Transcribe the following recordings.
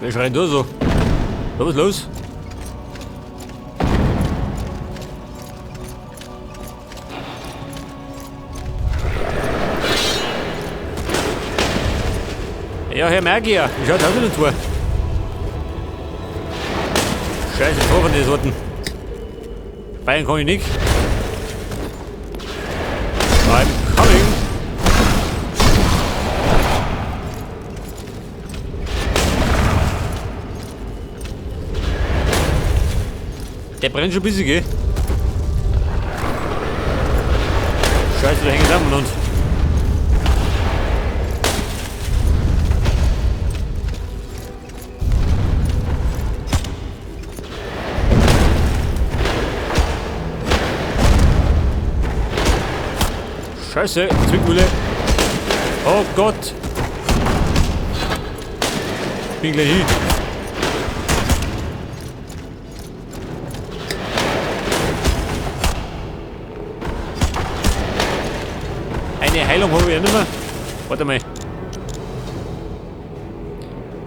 Wer schreit da so? Was ist los? Ja, Herr Magier, wie schaut's aus mit den zwei? Scheiße, was von den Sorten. Bayern kann ich nicht. I'm coming. Der brennt schon ein bisschen, gell? Scheiße, da hängen zusammen und. Scheiße, Zwickmühle. Oh Gott. Bin gleich hin. Eine Heilung habe ich ja nicht mehr. Warte mal.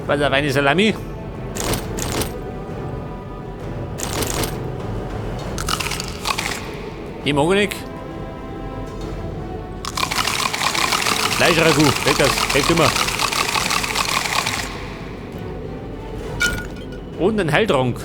Was ist eine Salami? Die mag ich nicht. Fleischragout, weg das, hilft immer. Und ein Heiltrank.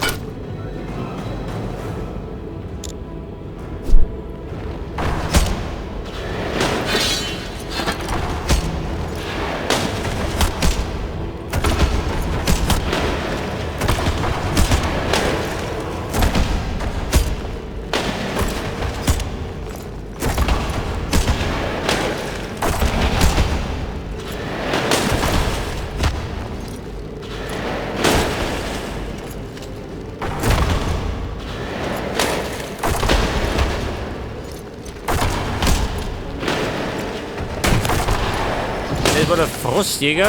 Das war der Frostjäger.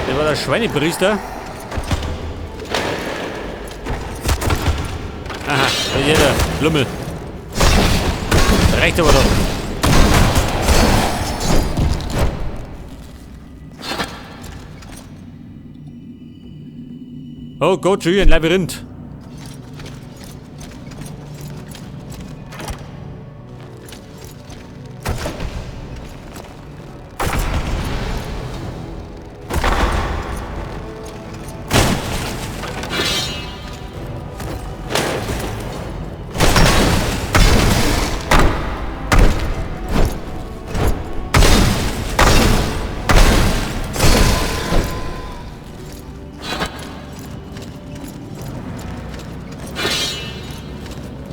Das war der Schweinepriester. Aha, da ist der Lummel. Reicht aber doch. Oh Gott, schon wieder ein Labyrinth.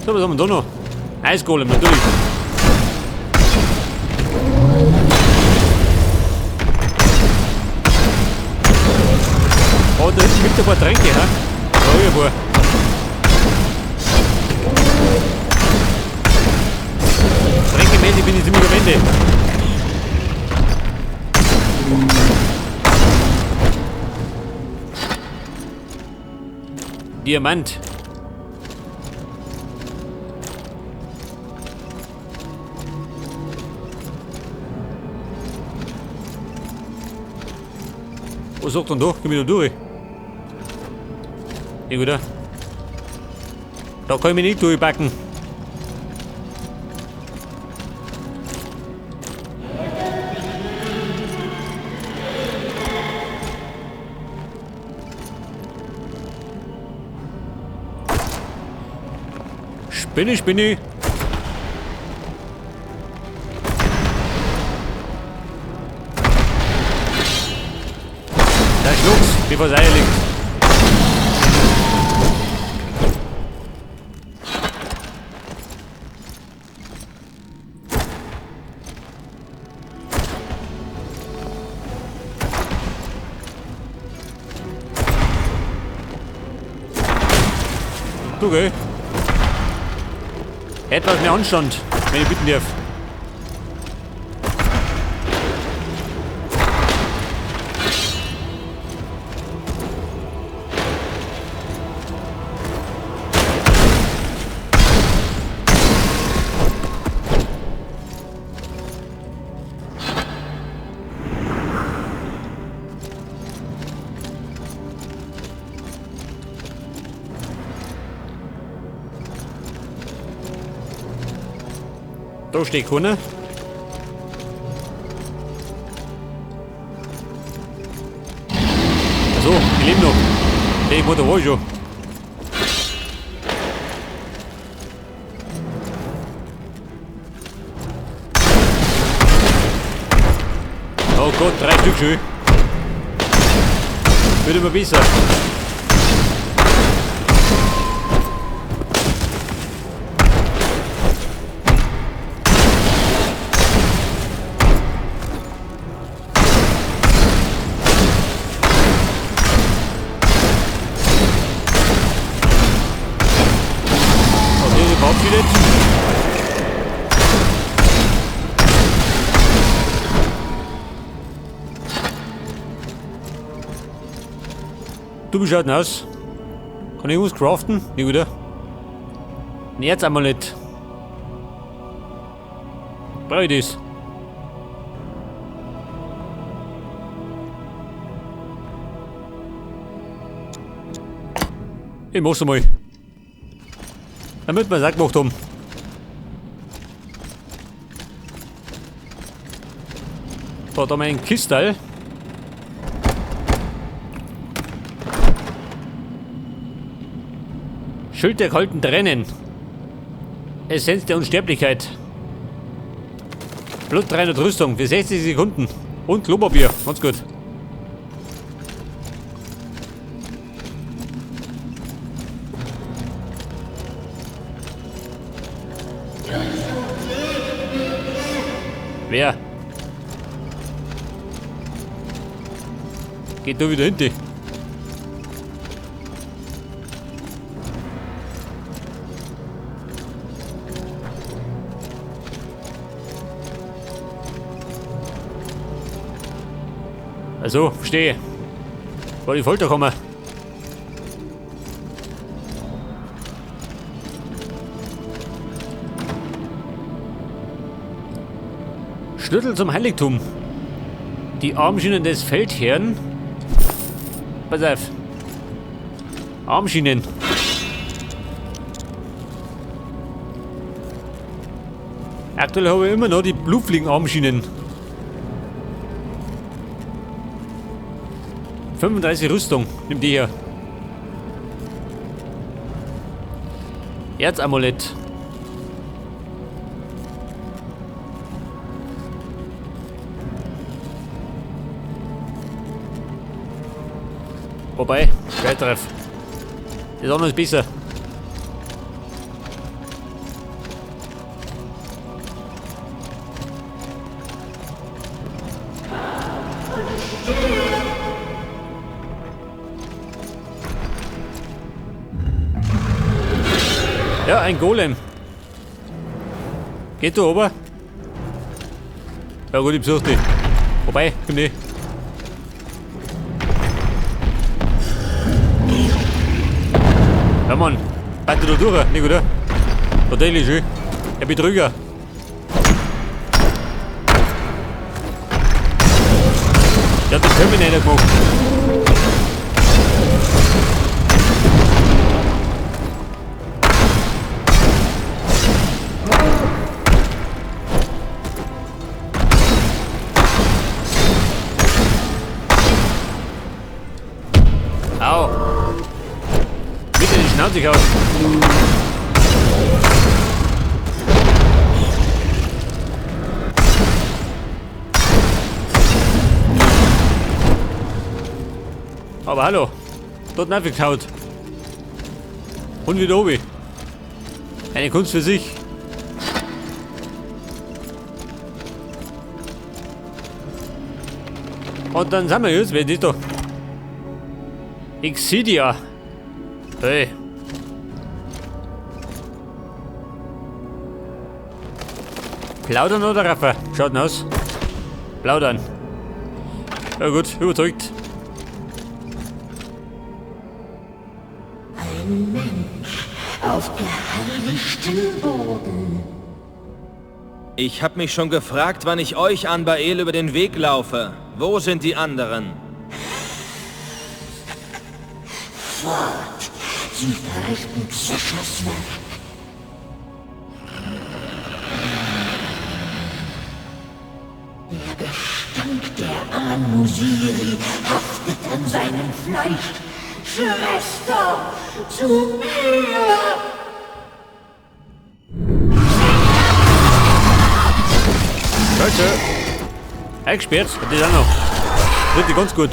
So, was haben wir da noch? Eisgolem, natürlich. Oh, da hinten gibt es ein paar Tränke, hä? Da hab ich ein paar. Tränkemäßig bin ich ziemlich am Ende. Diamant. Was sagt denn da? Komm ich da durch? Ja, gut. Da kann ich mich nicht durchpacken. Spinne, Spinne. Da schluck's, bevor es Eier liegt. Du, gell? Etwas mehr Anstand, wenn ich bitten darf. Da steht keiner. So, ich lebe noch. Hey, ich da war ich schon. Oh Gott, 3 Stück schon. Wird immer besser. Verabschiedet. Du, wie schaut denn aus? Kann ich irgendwas craften? Nie wieder. Nee, jetzt einmal nicht. Brauche ich das? Ich mach's einmal. Damit wir es auch gemacht haben. Da haben wir einen Kistal. Schild der kalten Tränen. Essenz der Unsterblichkeit. Blut 300 Rüstung für 60 Sekunden. Und Klopapier. Ganz gut. Wer? Geht da wieder hinten. Also, verstehe. War die Folterkammer. Schlüssel zum Heiligtum. Die Armschienen des Feldherrn. Pass auf. Armschienen. Aktuell habe ich immer noch die Blutfliegen-Armschienen. 35 Rüstung. Nimm die hier. Erzamulett. Wobei, Schwertreff. Das andere ist besser. Ja, ein Golem. Geht da oben? Ja gut, ich besuch dich. Wobei, komm nicht. Ja Mann, weiter da durch, nicht oder? Natürlich schön. Der Betrüger. Der hat den Terminator gemacht. Au. Bitte die Schnauze gehauen. Aber hallo, dort nachgehauen. Und wieder oben. Eine Kunst für sich. Und dann sind wir jetzt, wer ist da? Exidia. Hey. Plaudern oder Raffer? Schaut denn aus. Plaudern. Ja gut, überzeugt. Ein Mensch auf geheiligtem Boden. Ich hab mich schon gefragt, wann ich euch Anbael über den Weg laufe. Wo sind die anderen? Fort! Sie verrichten Zeschers Werk. Der Gestank der Anusiri haftet an seinem Fleisch. Schwester, zu mir! Scheiße. Eingesperrt, das auch noch. Richtig ganz gut.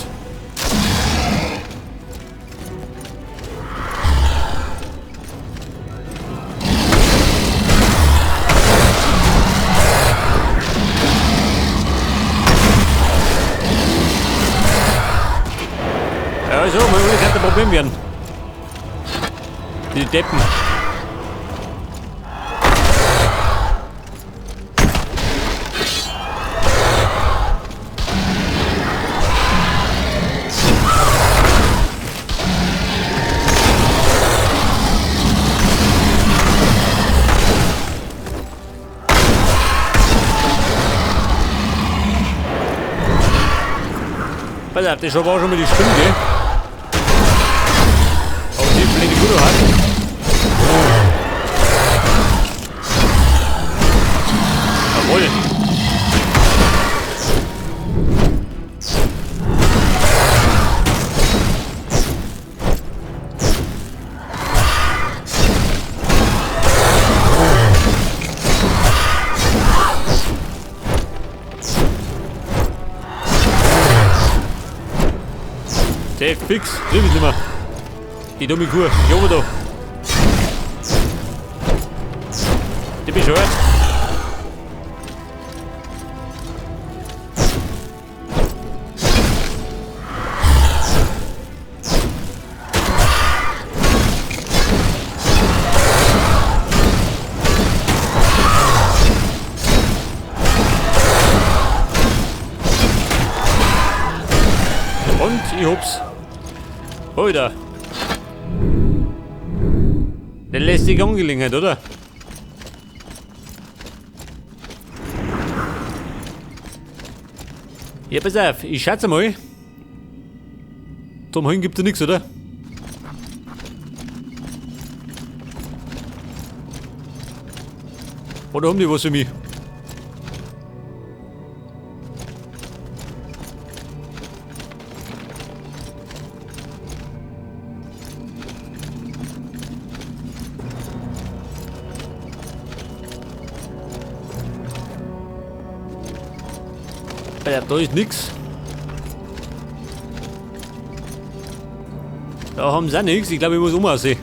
Ja, so, man will kein Problem werden. Die Deppen. Pass auf, das war schon mal die Stimme, gell? Aber die blende gut hat. Jawohl. Der fix, triff ich nicht mehr. Die dumme Kuh, die oben da. Die bescheuert. Und ich hab's. Alter. Eine lästige Angelegenheit, oder? Ja, pass auf, ich schätze mal. Zum Heulen gibt's ja nichts, oder? Oder haben die was für mich? Ja, da ist nix. Da haben sie auch nix. Ich glaube, ich muss umaussehen.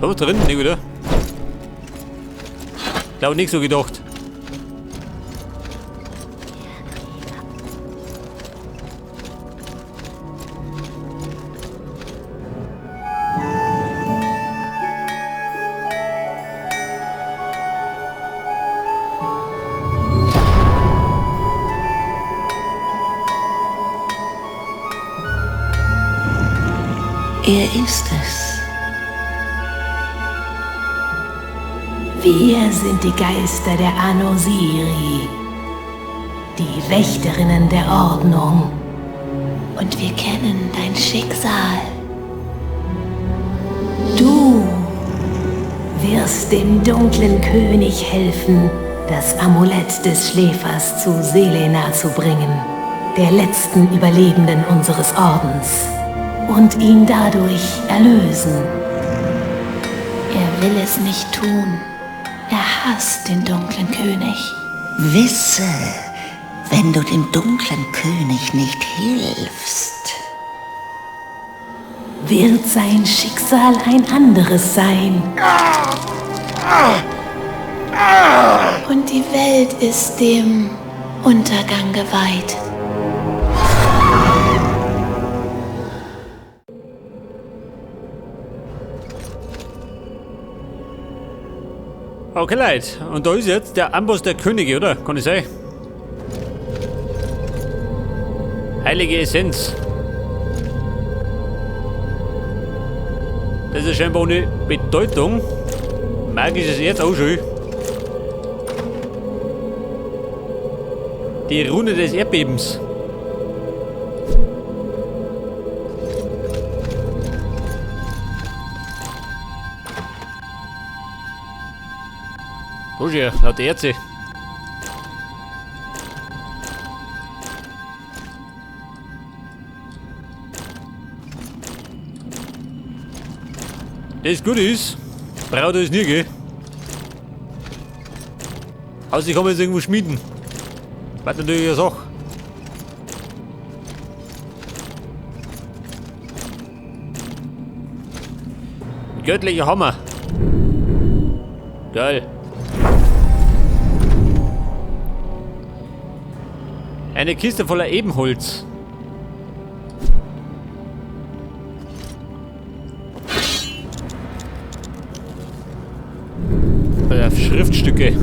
Da was drin, nicht wieder? Ich glaube nicht so gedacht. Er ist es. Wir sind die Geister der Anusiri, die Wächterinnen der Ordnung. Und wir kennen dein Schicksal. Du wirst dem dunklen König helfen, das Amulett des Schläfers zu Selena zu bringen, der letzten Überlebenden unseres Ordens, und ihn dadurch erlösen. Er will es nicht tun. Er hasst den dunklen König. Wisse, wenn du dem dunklen König nicht hilfst, wird sein Schicksal ein anderes sein. Und die Welt ist dem Untergang geweiht. Okay, Leute. Und da ist jetzt der Amboss der Könige, oder? Kann ich sein? Heilige Essenz. Das ist scheinbar ohne Bedeutung. Magisches Erz auch schön. Die Rune des Erdbebens. Da ist ja, laut Erze. Das gut ist, braucht es nie, gell? Außer ich kann jetzt irgendwo schmieden. War natürlich eine Sache. Göttlicher Hammer. Geil. Eine Kiste voller Ebenholz. Schriftstücke.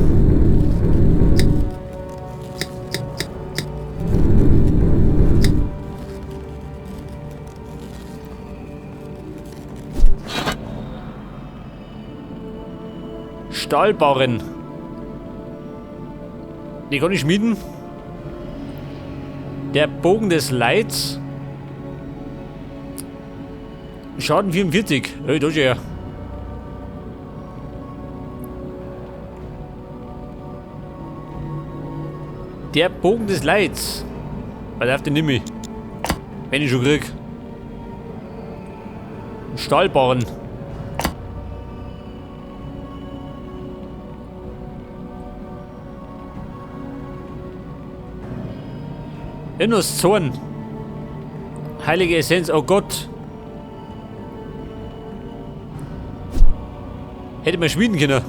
Stahlbarren. Die kann ich schmieden. Der Bogen des Leids. Schaden 44. Hey, da ist er. Der Bogen des Leids. Was darf den nehme ich? Wenn ich schon krieg. Stahlbarren. Innos Zorn. Heilige Essenz, oh Gott. Hätte man schmieden können.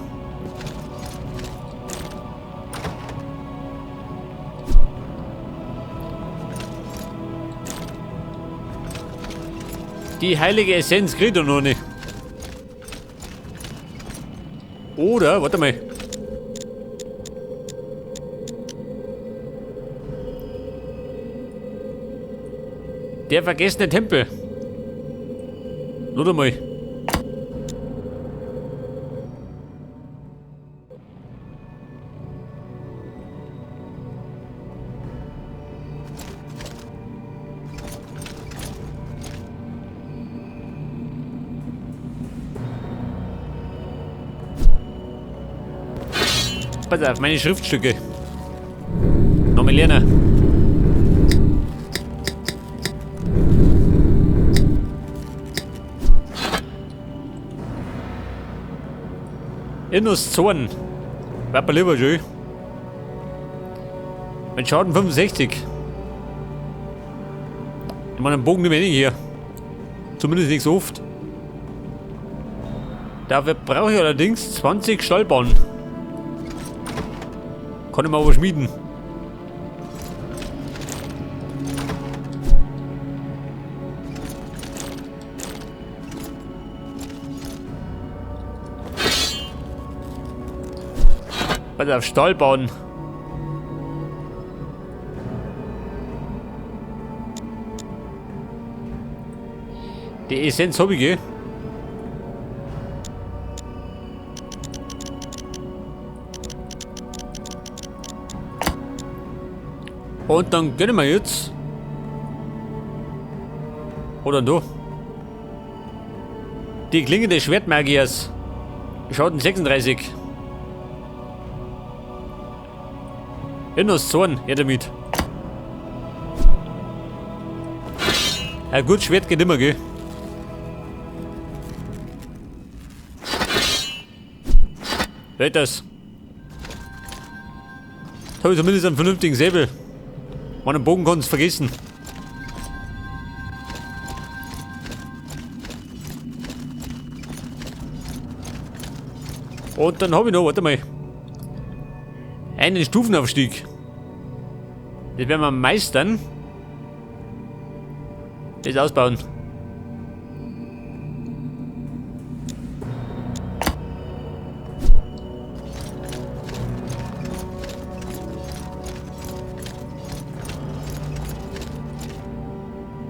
Die heilige Essenz kriegt er noch nicht. Oder, warte mal. Der vergessene Tempel. Warte mal. Pass auf, meine Schriftstücke. Nochmal lernen. Innos Zorn. War bei lieber schön. Mein Schaden 65. Ich meine, einen Bogen nehme ich nicht hier. Zumindest nicht so oft. Dafür brauche ich allerdings 20 Stahlbahnen. Kann ich mal aber schmieden. Pass auf, Stahl bauen. Die Essenz hab ich, gell? Und dann gönnen wir jetzt. Oder da. Die Klinge des Schwertmagiers. Schaden 36. Innos Zorn, her damit. Ja gut, Schwert geht immer, gell? Hört das? Jetzt hab ich zumindest einen vernünftigen Säbel. Meinen Bogen kannst du vergessen. Und dann hab ich noch, warte mal. Einen Stufenaufstieg. Das werden wir meistern. Das ausbauen.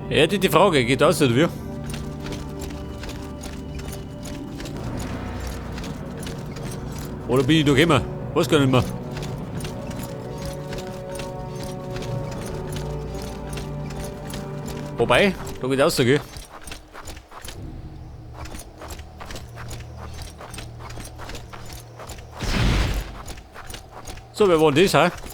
Ja, die Frage, geht aus oder wie? Oder bin ich da gekommen? Weiß gar nicht mehr. Wobei, da geht's raus, gell? So, wer war denn das, hä?